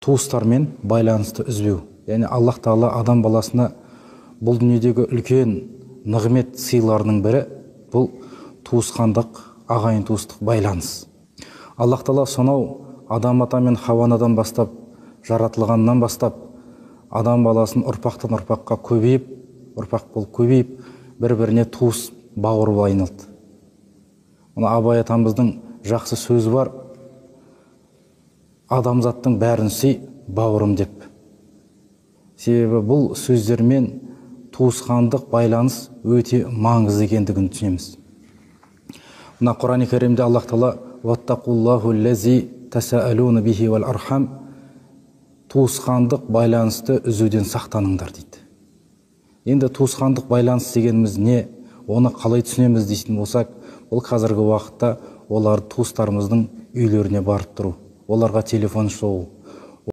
Туыстармен байланысты үзбеу. Яғни Аллах Тағала адам баласына бұл дүниедегі үлкен нығмет сыйларының бірі бұл туысқандық, ағайын туыстық байланыс. Аллах Тағала сонау Адам ата мен Хауа анадан бастап, жаратылғаннан бастап, адам баласын ұрпақтан ұрпаққа көбейіп, ұрпақ болып көбейіп, бір-біріне туыс бауыр болып айналды. Мына Абай атамыздың жақсы сөзі бар: адамзаттың бәрін сүй, бауырым деп. Себебі бұл сөздермен туысқандық байланыс өте маңызды екендігін түсінеміз. Мына Құран Кәрімде Аллах Тағала «Уаттақуллаху лази тасаалуна бихи вал архам», туысқандық байланысты үзуден сақтаныңдар дейді. Енді туысқандық байланыс дегеніміз не, оны қалай түсінеміз дейтін болсақ, бұл қазіргі уақытта олар туыстарымыздың үйлеріне барып тұру, оларға телефон соғу.